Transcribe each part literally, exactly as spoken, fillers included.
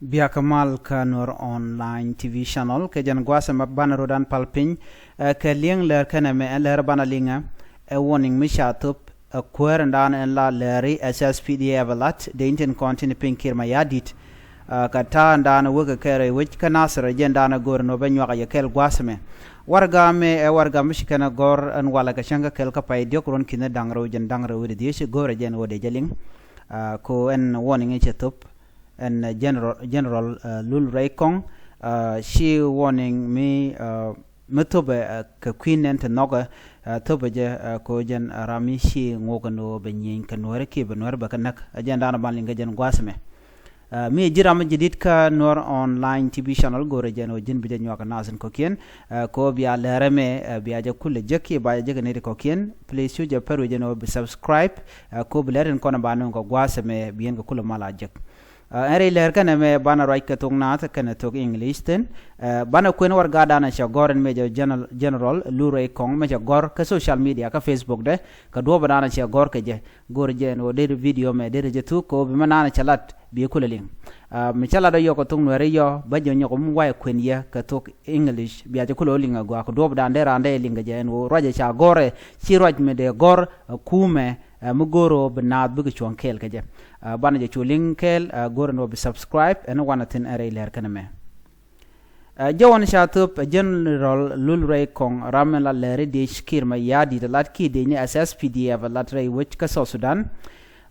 Biakä mal kä Nuer Online T V channel kɛ jɛn gua̱a̱th ɛmɛ banɛ rɔ̱dan pal piny. Ɛ kɛ li̱eŋ lär kɛnɛ mɛ ɛ lär banɛ liŋɛ ɛ warning mi ca thop ɛ kuäär ɛn da̱a̱n ɛn la lääri S S P D F ɛ lat dee in tin kɔn tin piny Kiir Mayardit. Ɛ kɛ ta̱a̱ ɛn da̱a̱n ɛ wek ɛ kɛɛr ɛ wec kä Nasir ɛ jɛn da̱a̱n ɛ go̱o̱r ɛn ɣöö bɛ nyuak ɛ yɛ kɛɛl gua̱a̱th ɛmɛ. Warɛga mɛ ɛ warɛga mi ci kɛn ɛ gɔ̱r ɛn walɛ kɛ cäŋ kä kɛl kä pay diɔ̱k ruɔ̱n ki̱n ɛ da̱ŋ rɛw jɛn da̱ŋ rɛw wi̱cdɛ dhieec go̱o̱r ɛ jɛn ɣöö dee jɛ liŋ. Ɛ kɛ ɣöö ɛn warning ɛ cɛ thop. Ɛn general, general Lul Rɛy Kɔŋ ci warning mi mi thopɛ kɛ kui̱n nɛn te nhɔkɛ. Thopɛ jɛ ko jɛn ram mi ci ŋuɔk ɛn ɣöö bɛ nyieny kɛ Nuäärä kiɛ bɛ Nuäärä bɛ kɛ näk. Ɛ jɛn da̱a̱n ɛ ban liŋ kɛ jɛn gua̱a̱th ɛmɛ. Mi ji̱ ram mi ji̱ di̱t kä Nuer Online T V channel go̱o̱rɛ jɛn ɣöö ji̱n bi jɛ nyuak naath in kɔ̱kiɛn. Ko bia lɛr ɛmɛ bia jɛ kulɛ jek kiɛ ba jɛ jek in nɛy ti kɔ̱kiɛn. Please cu jɛ pɛr wec jɛn ɣöö bi subscribe. Ko bi lɛr in kɔn ɛ ba nööŋ kɛ gua̱a̱th ɛmɛ bi yɛn kɛ kulɛ mal a jek. Ɛn rɛy lɛr kɛnɛ mɛ banɛ ruac kɛ thok naath kɛnɛ thok English thi̱n. Banɛ kuën warɛgadan cɛ gɔ̱r ɛn mɛ jɛ general Lul Rɛy Kɔŋ mɛ cɛ gɔ̱r kä social media kä Facebook dɛ kɛ duɔ̱ɔ̱p ɛ dan cɛ gɔ̱r kɛ jɛ. Go̱r jɛ ɛn ɣöö deri video mɛ deri jɛ thuk kɛ ɣöö bi mɛ naan cɛ lat bi kulɛ liŋ. Mi cä lat ɔ yɔk kɛ thok Nuɛri yɔ bä jɛ nyɔk mi wayɛ kuën yɛ kɛ thok English bia jɛ kulɛ ɣöö liŋ ɛ gɔaa kɛ duɔ̱ɔ̱p ɛ dan dee raan dee liŋ kɛ jɛ ɛn ɣöö ruacɛ ca gɔ̱rɛ ci ruac mi dee gɔ̱r ɛ kumɛ. Ɛ mi go̱o̱r ɣöö bi naath bikɛ cuɔ̱ŋ kɛɛl kɛ jɛ. Ɛ banɛ jɛ cu liŋ kɛɛl ɛ go̱o̱r ɛn ɣöö bi subscribe ɛn wanɛ thi̱n ɛn rɛy lɛr kɛnɛ mɛ. Ɛ jɛ wän ca thöp ɛ general Lul Rɛy Kɔŋ ram ɛn la lɛri diec Kiir Mayardit ɛ lat kiɛ diec ni S S P D F ɛ lat rɛy wec kä South Sudan.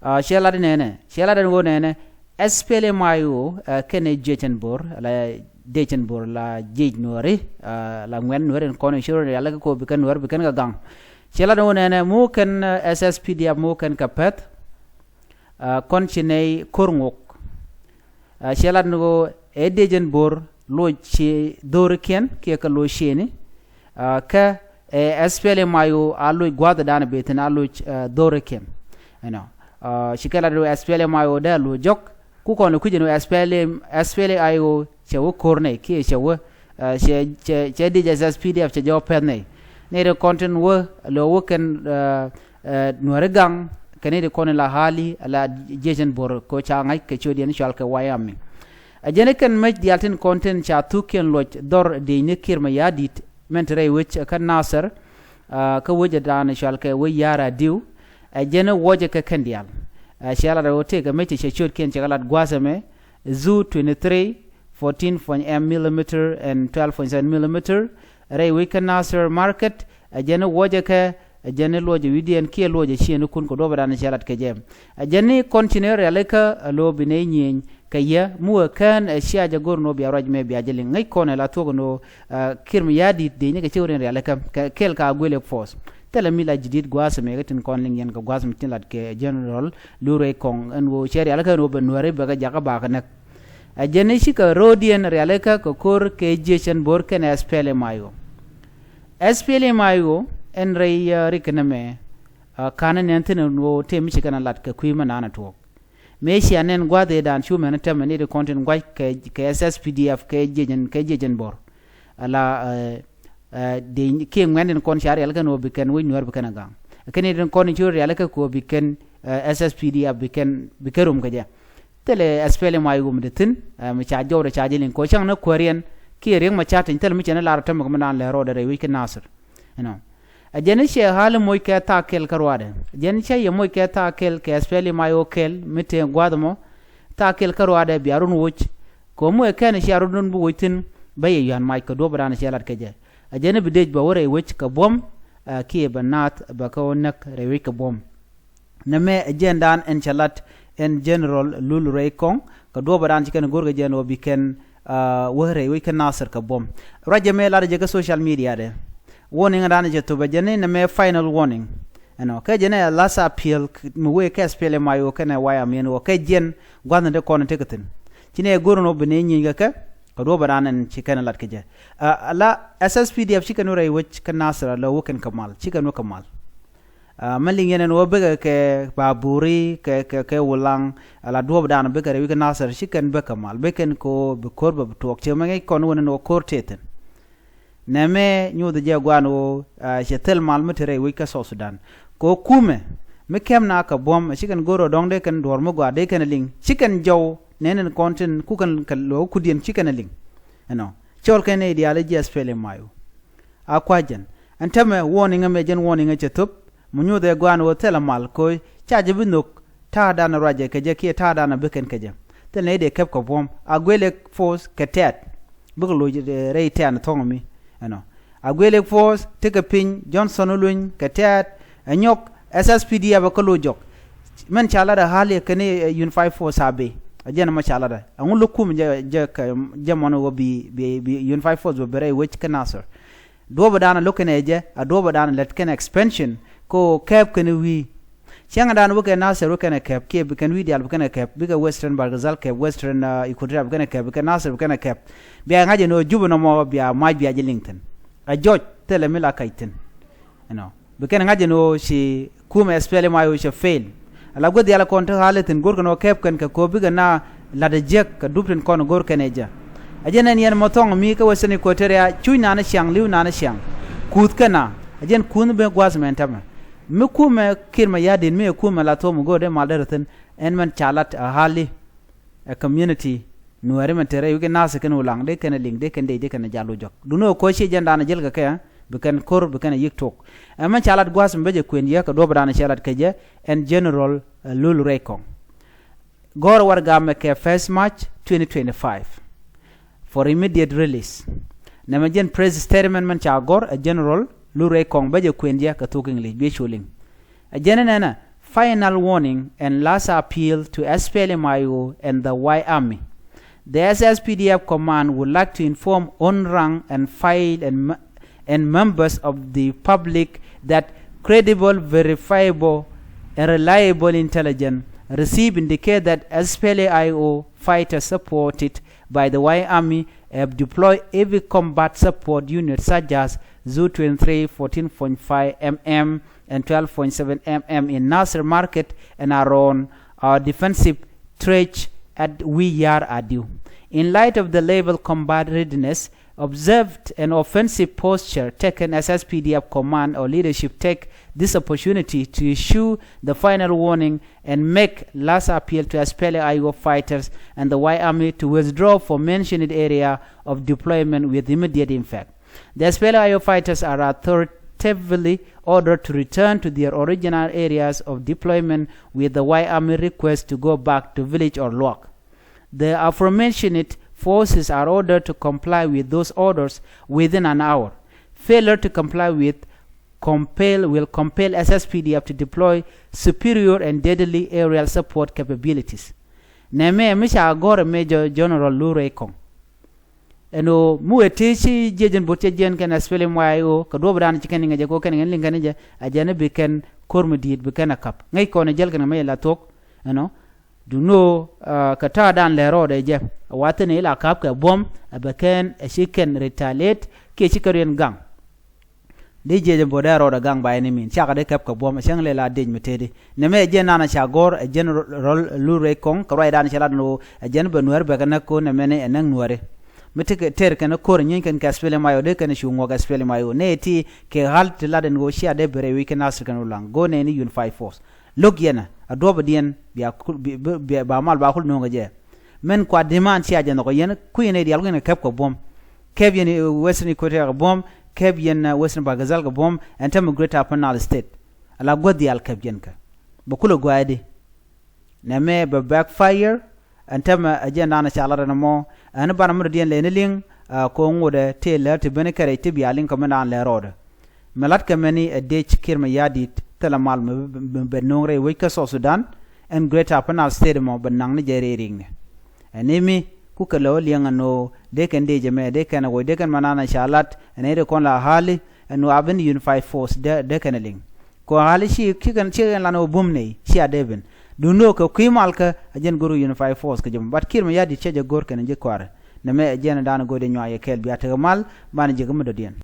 Ɛ cɛ lat nɛnɛ cɛ lat ɛn ɣöö nɛnɛ S P L M I O ɛ kɛnɛ jiec ɛn bo̱r la jiec ɛn bo̱r la jiec Nuɛri. Ɛ la ŋuɛn Nuɛri ɛn kɔn in ci rɔ rialikä kɛ ɣöö bi kɛn Nuɛri bi kɛn kɛ gaŋ. Cɛ lat ni ɣöö nɛnɛ mi wä kɛn S S P D F mi wä kɛn kɛ pɛth. Kɔn ci nɛy ko̱r ŋok. Cɛ lat ni ɣöö ɛ dec ɛn bo̱r loc ci dho̱rikiɛn kiɛ kɛ loc ciëni. Kä ɛ S P L M I O a loc gua̱a̱thdan bee thi̱n a loc dho̱rikiɛn. Ɛnɔ ci kɛ lat ni ɣöö S P L M I O dee a loc jɔk. Ku kɔn lɛ kui̱c ɛn ɣöö S P L M, S P L M I O cɛ wä ko̱r nɛy kiɛ cɛ wä cɛ cɛ cɛ dic S S P D F cɛ jɔw pɛth nɛy. Nɛy ti kɔn tin wä lɛ wä kɛn Nuɛri gaŋ kɛ nɛy ti kɔn in la hali la jiec ɛn bo̱r ko ca ŋa̱c kɛ ciötdiɛn cual kɛ White Army. Ɛ jɛn kɛn mec diaal tin kɔn tin ca thukiɛn luɔc dhɔr diecni Kiir Mayardit mɛn te rɛy wec kä Nasir. Kä wec ɛ da̱a̱n cual kɛ wec Yar Adiu. Ɛ jɛn wuɔcɛ kɛ kɛn diaal. Ɛ cɛ lat ɛ ɣöö tëëkɛ mec ti cɛ ciötkiɛn cɛ kɛ lat gua̱a̱th ɛmɛ. Zu twenty three, fourteen point M millimeter and twelve point seven millimeter. Rɛy wec kä Nasir market. Ɛ jɛn wuɔcɛ kɛ ɛ jɛn luɔcɛ wi̱diɛn kiɛ luɔcɛ ciënikun kɛ duɔ̱ɔ̱pɛ da̱a̱n cɛ lat kɛ jɛ. Ɛ jɛn kɔn ci ni rialikä ɛ lo̱o̱ bi nɛy nyieny kɛ yɛ mi wee kään ɛ cia jɛ go̱r ni ɣöö bia ruac mɛ bia jɛ liŋ ŋäc kɔn ɛ la thuɔ̱k ni ɣöö Kiir Mayardit dec ni kɛ cik rin rialikä kɛ kɛl ka guilek force. Thilɛ mi la ji̱ di̱t gua̱a̱th ɛmɛ kä tin kɔn liŋ yɛn kɛ gua̱a̱th ɛmɛ tin lat kɛ general Lul Rɛy Kɔŋ ɛn ɣöö cɛ rialikä ɛn ɣöö bɛ Nuɛri bɛ kɛ jakä bakä näk. Ɛ jɛn cikɛ ro̱o̱diɛn rialikä kɛ ko̱r kɛ jiec ɛn bo̱r kɛnɛ S P L M I O. S P L M I O ɛn rɛy rik kɛnɛ mɛ. Ka̱n ɛn nɛn thi̱n ɛn ɣöö tëë mi ci kɛn ɛ lat kɛ kui̱ mɛ naan ɛ tuɔɔk. Mëë cia nɛn gua̱a̱th ëëdan cu mɛn ɛ tɛmɛ ni ti kɔn tin gua̱c kɛ S S P D F kɛ jiec ɛn kɛ jiec ɛn bo̱r. Ala dec kiɛ ŋuɛ̈n tin kɔn ca rialikä ɛn ɣöö bi kɛn wec Nuɛr bi kɛn ɛ gaŋ. Kɛn ni tin kɔn in ci rialikä kɛ ɣöö bi kɛn S S P D F bi kɛn bi kɛn rom kɛ jɛ. Thilɛ S P L M I O mi te thi̱n mi ca jɔwdɛ ca jɛ liŋ kɛ ɣöö cäŋ ni kuääriɛn kiɛ Riek Machar Teny thilɛ mi cɛ ni lar ɔ tɛmɛ kɛ mi naan lɛ rɔɔdɛ rɛy wec kä Nasir. Ɛnɔ. Ɛ jɛn i̱ cɛ ɣa̱l i̱ moc kɛ thaak kɛl kä ruaadɛ. Ɛ jɛn i̱ cä yɛ moc kɛ thaak kɛl kɛ S P L M I O kɛl mi tëë gua̱a̱th ɛmɔ. Thaak kɛl kä ruaadɛ bia run woc. Kɛ ɣöö mi wëë kɛn i̱ cia run run bi woc thi̱n bä yɛ yua̱n mac kɛ duɔ̱ɔ̱p ɛ raan i̱ cɛ lat kɛ jɛ. Ɛ jɛn i̱ bi dec bɛ wä rɛy wec kɛ buɔ̱m. Kiɛ bɛ naath bɛ kɛ wä näk rɛy wec kɛ buɔ̱m. Nɛmɛ ɛ jɛɛndan ɛn cɛ lat ɛn General Lul Rɛy Kɔŋ kɛ duɔ̱ɔ̱p ɛ raan ci kɛn go̱rkɛ jɛn ɣöö bi kɛn wä rɛy wec kä Nasir kɛ buɔ̱m. Ruac jɛ mëë lat jɛ kä social media dɛ. Warning dan cɛ thop ɛ jɛn ni nɛmɛ final warning. Ɛnɔ kɛ jɛn ɛ last appeal mi wee kɛ S P L M I O kɛnɛ waya miɛn wä kɛ jɛn gua̱thni dee kɔn tekɛ thi̱n. Ci nɛ go̱r ni wä bi ni nyieny kɛ kɛ kɛ duɔ̱ɔ̱p ɛ dan ɛn ci kɛn lat kɛ jɛ. Ala S S P D F ci kɛn wä rɛy wec kä Nasir ala wä kɛn kɛ mal ci kɛn wä kɛ mal. Mɛ liŋ yɛn ɛn wä bekɛ kɛ baburi kɛ kɛ kɛ wulaŋ. Ala duɔ̱ɔ̱p dan bekɛ rɛy wec kä Nasir ci kɛn bekɛ mal bekɛn ko bi ko̱r bɛ bi tuɔɔk cɛ mɛ ŋäc kɔn wä nɛn wä ko̱r tëë thi̱n. Nɛmɛ nyuuth jɛ guan wä cɛ thil mal mi te rɛy wec kä South Sudan. Ko kumɛ mi kɛm na kɛ buɔ̱m ci kɛn go̱r ɔ dɔ̱ŋ dee kɛn duɔ̱ɔ̱r mi gɔaa dee kɛn liŋ ci kɛn jɔw. nɛn in kɔn tin ku kɛn kɛ luɔk kudiɛn ci kɛn a liŋ. Ɛnɔ cɔl kɛn i̱ diaal i̱ jiɛ SPLM-IO. A kua̱c jɛn ɛn tämɛ warning ɛmɛ jɛn warning ɛ cɛ thop. Mi nyuuth ɛ gua̱a̱n ɣöö thilɛ mal ko̱o̱c ca jɛ bi nhök. Ta̱a̱dan ruacɛ kɛ jɛ kiɛ ta̱a̱dan bi kɛn kɛ jɛ. Thil nɛy dee kɛp kɛ buɔ̱m a guël ɛ force kɛ tɛ̈t. Bikɛ loc rɛy tɛ̈n thɔ̱ŋ mi. Ɛnɔ a guël ɛ force tekɛ piny Johnson Oluny kɛ tɛ̈t. Ɛ nyɔk SSPDF ɛ kä loc jɔk. Mɛn ca lat ɛ ɣa̱l yɛ kɛn ɛ unified force a bi a jɛn ɛmɔ ca lat ɛ ɛŋu lo̱k kum jɛ jɛ kɛ jɛ mɔn ɣöö bi bi bi unified force bɛ bɛ rɛy wec kä Nasir. Duɔ̱ɔ̱pɛ da̱a̱n a lo̱k kɛn ɛ jɛ a duɔ̱ɔ̱pɛ da̱a̱n a lät kɛn expansion. Kɛ ɣöö kɛɛp kɛn wi̱i̱. Cäŋ da̱a̱n wekɛ Nasir wekɛn ɛ kɛp kiɛ bi kɛn wi̱i̱ diaal bi kɛn ɛ kɛp bikɛ Western Bahr el Ghazal kɛp Western Equatoria bi kɛn ɛ kɛp bikɛ Nasir bi kɛn ɛ kɛp. Bia ŋa̱c ɛn ɣöö Jubɛ nɔmɔ bia mac bia ji̱ liŋ thi̱n. A jɔc thilɛ mi la kac thi̱n. Ɛnɔ bi kɛn ŋa̱c ɛn ɣöö ci kumɛ SPLM-IO cɛ fail. Ala guäth diaal kɔn te ɣa̱l ithin go̱rkɛn ɣöö kɛp kɛn kɛ ko̱o̱p bikɛ na la̱t ɛ jiäk kɛ dup tin kɔn go̱rkɛn ɛ jɛ. A jɛn ɛn yɛn mɔ thɔŋ mi kä Western Equatoria cuc naan ciaŋ li̱w naan ciaŋ. Kuuth kɛn a a jɛn kuuth mi ben gua̱a̱th mɛn tämɛ. Mi kumɛ Kiir Mayardit mi ɛ kumɛ la thom go̱o̱r dee mal derɛ thi̱n. Ɛn mɛn ca lat a ɣa̱li ɛ community Nuääri mɛn te rɛy wi̱c kɛ nath kɛn Ulaŋ dee kɛn ɛ liŋ dee kɛn dee dee kɛn ɛ jal wä jɔk. Duŋni ɛ ko̱ ci jɛn da̱a̱n ɛ jäl kɛ kɛ bi kɛn ko̱r bi kɛn ɛ yi̱k tok. Ɛmɛ ca lat gua̱a̱th mi bä jɛ kuën yɛ kɛ duɔ̱p da̱a̱n cɛ lat kɛ jɛ. Ɛn General Lul Rɛy Kɔŋ gɔ̱r warɛgak mɛ kɛ first March twenty twenty-five for immediate release. Nɛmɛ jɛn press statement mɛn ca gɔ̱r ɛ General Lul Rɛy Kɔŋ bä jɛ kuën yɛ kɛ thok English bi cu liŋ. Ɛ jɛn nɛnɛ final warning and last appeal to SPLM-IO and the White Army. The SSPDF command would like to inform on rank and file and, and members of the public that credible, verifiable, and reliable intelligence received indicate that SPLA-IO fighters supported by the White Army have deployed heavy combat support units such as Zu twenty-three, fourteen point five M M, and twelve point seven M M in Nasir Market and around our defensive trench at Wiyar Adiu. In light of the level combat readiness, observed an offensive posture taken as SPDF command or leadership take this opportunity to issue the final warning and make last appeal to SPLA-IO fighters and the White Army to withdraw from mentioned area of deployment with immediate effect. The SPLA-IO fighters are authoritatively ordered to return to their original areas of deployment with the White Army request to go back to village or Luak. The aforementioned forces are ordered to comply with those orders within an hour. Failure to comply with compel will compel SSPDF to deploy superior and deadly aerial support capabilities. Nɛmɛ mi ca gɔ̱r ɛ Major General Lul Rɛy Kɔŋ. Ɛn ɣöö mi wëë tëë ci jiɛc ɛn bo̱t cɛ jiɛn kɛn SPLM-IO kɛ duɔ̱ɔ̱p dan ci kɛn iŋɛ jɛ kɛ ɣöö kɛn iŋɛ liŋ kɛn jɛ a jɛn i̱ bi kɛn ko̱r mi di̱i̱t bi kɛn a ka̱p ŋäc kɔn ɛ jäl kɛn kɛ mɛ jɛ la thuɔ̱k. Ɛnɔ duŋni ɣöö kɛ ta̱a̱ dan lɛ rɔɔdɛ jɛ a wathin i̱ la ka̱p kɛ buɔ̱m a bɛ kɛn ɛ ci kɛn retaliate kiɛ ci kɛ riɛn gaŋ. Dee jiɛc ɛn bo̱t dee rɔɔdɛ gaŋ ba ɛn i̱ min cakɛ dee kɛp kɛ buɔ̱m ɛ cäŋ lɛ la dec mi tëëdi. Nɛmɛ ɛ jɛn nanɛ ca gɔ̱r ɛ General Lul Rɛy Kɔŋ kɛ ruacdan cɛ lat ni ɣöö ɛ jɛn bɛ Nuäär bɛ kɛ näk ko̱n ɛmɛni ɛ näk Nuääri. Mi ti kɛ tɛr kɛn ɛ ko̱r ɛ nyieeny kɛn kɛ SPLM-IO dee kɛn ɛ cu ŋuɔk SPLM-IO nɛ ɛ ti kɛ ɣa̱l ti lat ɛn ɣöö cia dee bi rɛy wi̱c kɛ Nasir kɛn Ulaŋ go̱r nɛɛni unified force. Lo̱k yɛn ɛ a duɔ̱pä diɛn bia kul bi- bi- bia ba mal ba kul no̱o̱ŋ kɛ jɛ. Mɛn kua demand cia jɛ nhɔk ɛ yɛn kui̱ yɛn ɛ diaal kui̱ yɛn kɛ kɛp kɛ buɔ̱m. Kɛp yɛn Western Equatoria kɛ buɔ̱m. Kɛp yɛn Western Bahr el Ghazal kɛ buɔ̱m ɛn tämɛ Greater Upper Nile State. Ala guäth diaal kɛp yɛn kɛ bɛ kulɛ gua̱a̱cdi. Nɛmɛ bɛ backfire. Ɛn tämɛ ɛ jɛn daanɛ ca lat ɛn ɛmɔ ɛn banɛ mi dɔ̱diɛn lɛni liŋ. Ko̱ ŋotdɛ tëë lär ti ben kɛ rɛc ti bia liŋ kɛ mi daan lɛ rɔɔdɛ. Mi la̱tkɛ mɛni ɛ dec Kiir Mayardit thilɛ mal mi bɛ no̱o̱ŋ rɛy wec kä South Sudan. Ɛn Greater Upper Nile State ɛmɔ bɛ naŋ ni jɛ rɛy ri̱ŋnɛ. Ɛn imi kukɛ lɛ wä liɛŋ ɛn ɣöö dee kɛn dec ɛmɛ dee kɛn ɛ woc dee kɛn ma naan ɛ ca lat ɛn ɛ ri kɔn la ɣa̱li ɛn ɣöö a ben unified force dee kɛn ɛ liŋ. Kɔn ɣa̱li ci ci kɛn ci kɛn lan ɣöö bum nɛy cia dee ben. Duŋni ɣöö kɛ kui̱ malkä a jɛn go̱r unified force kɛ jɛ mɔ but Kiir Mayardit cɛ jɛ go̱r kɛn ji̱ kɔaarɛ. Nɛmɛ ɛ jɛn ɛ daan ɛ go̱r dee nyuak yɛ kɛɛl bia tekɛ mal banɛ ji̱ kä mi dɔ̱diɛn.